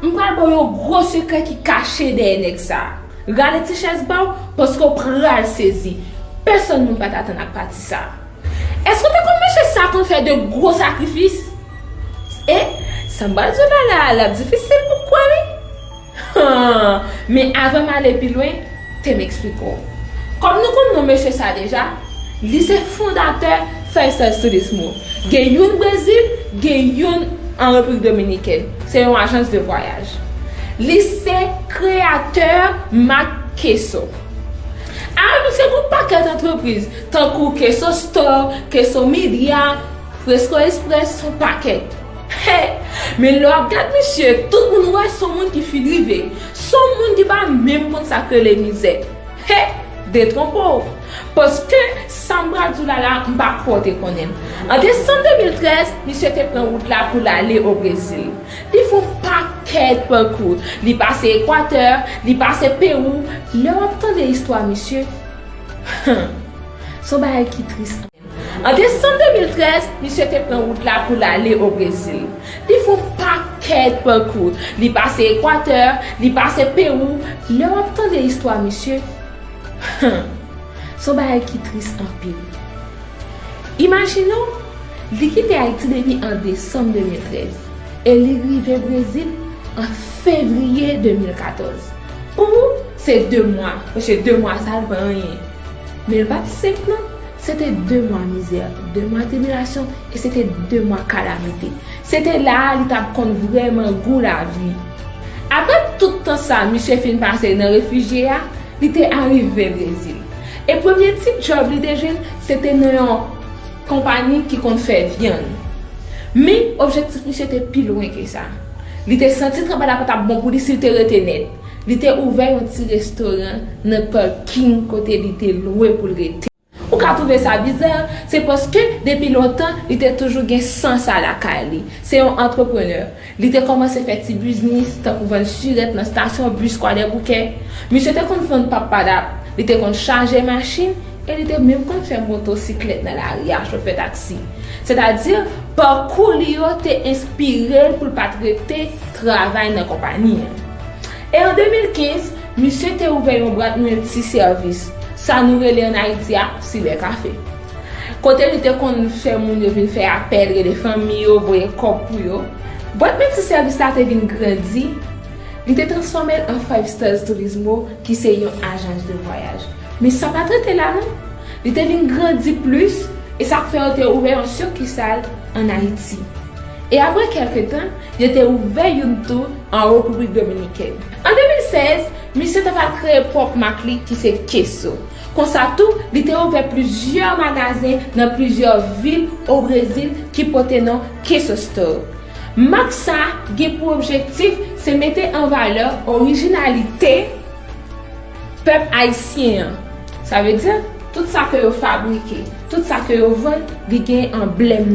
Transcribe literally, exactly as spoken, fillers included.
M pral ba w yon gwo sekrè ki kache dèyè nèg sa. Rale ti chèz ba w, paske w pral sezi. Pèsonn moun pa t atann ak pati sa. Èske w te konn mesye sa konn fè de gwo sakrifis? E, sa m pral di w la la, l ap difisil pou w kwè wi. Men avan m ale pi lwen, te m eksplike w. Kòm nou konn non mesye sa deja, li se fondatè Faisal Turismo. Gen youn Brezil, gen youn an Repiblik Dominikèn. Se yon ajans de vwayaj. Li se kreyatè mak Keso. Avè misye gen yon pakèt antrepriz, tankou Keso Store, Keso Media, Fresco Express, yon pakèt. He! Men lè w ap gad misye, tout moun wè se yon moun ki fin rive. Se yon moun ki pa menm konn sa k rele mizè. He! Detwonpe w. Paske sa m pral di w la la, m pa kwè w te konnen l. An desanm de mil trèz, misye te pran wout la pou l ale o Brezil. Li fè yon pakèt pakou. Li pase Ekwatè, li pase Pewou. Lè w ap tande istwa misye, se yon bagay ki tris. An desanm de mil trèz, misye te pran wout la pou l ale o Brezil. Li fè yon pakèt pakou. Li pase Ekwatè, li pase Pewou. Lè w ap tande istwa misye, se yon bagay ki tris anpil. Imajine w, li kite Ayiti depi an desanm de mil trèz e li rive Brezil an fevriye de mil katòz. Pou ou, se de mwa, paske de mwa sa, l pa anyen. Men l pa t senp non. Se te de mwa mizè, de mwa tribilasyon e se te de mwa kalamite. Se te la a li t ap konn vrèman gou lavi. Apre tout tan sa misye fin pase nan refijye a, li te arive Brezil. E premye ti djòb li te jwenn, se te nan yon konpayi ki konn fè vyann. Men, objektif misye te pi lwen ke sa. Li te santi travay la pa t ap bon pou li si l te rete nèt. Li te ouvè yon ti restoran nan paking kote li te lwe pou l rete. Ou ka twouve sa biza, se paske depi lontan, li te toujou gen san sa lakay li. Se yon antreprenè. Li te kòmanse fè ti biznis, tankou vann sirèt nan stasyon bis Kwadèboukè. Misye te konn vann pap padap, li te konn chaje machin, e li te menm konn fè motosiklèt nan lari a, chofè taksi. Sètadi, pakou li yo te enspire l pou l pa t rete travay nan konpayi an. E an de mil kenz, misye te ouvè yon bwat milti sèvis, sa nou rele ann Ayiti a sibèkafe. Kote li te konn fè moun yo vin fè apèl, rele fanmi yo, voye kòb pou yo. Bwat milti sèvis la te vin grandi, li te transfòme l an Five Stars Turismo, ki se yon ajans de vwayaj. Men sa pa t rete la non. Li te vin grandi plis, e sa k fè yo te ouvè yon sikisal ann Ayiti. E apre kèlke tan, yo te ouvè youn tou an Repiblik Dominikèn. An de mil sèz, misye t ap al kreye pwòp mak li ki se Keso. Konsa tou, li te ouvè plizyè magazen nan plizyè vil o Brezil ki pote non Keso Store. Mak sa gen pou objektif se mete an valè orijinalite pèp ayisyen an. Sa vle di, tout sa ke yo fabrike, tout sa ke yo vann, li gen anblèm.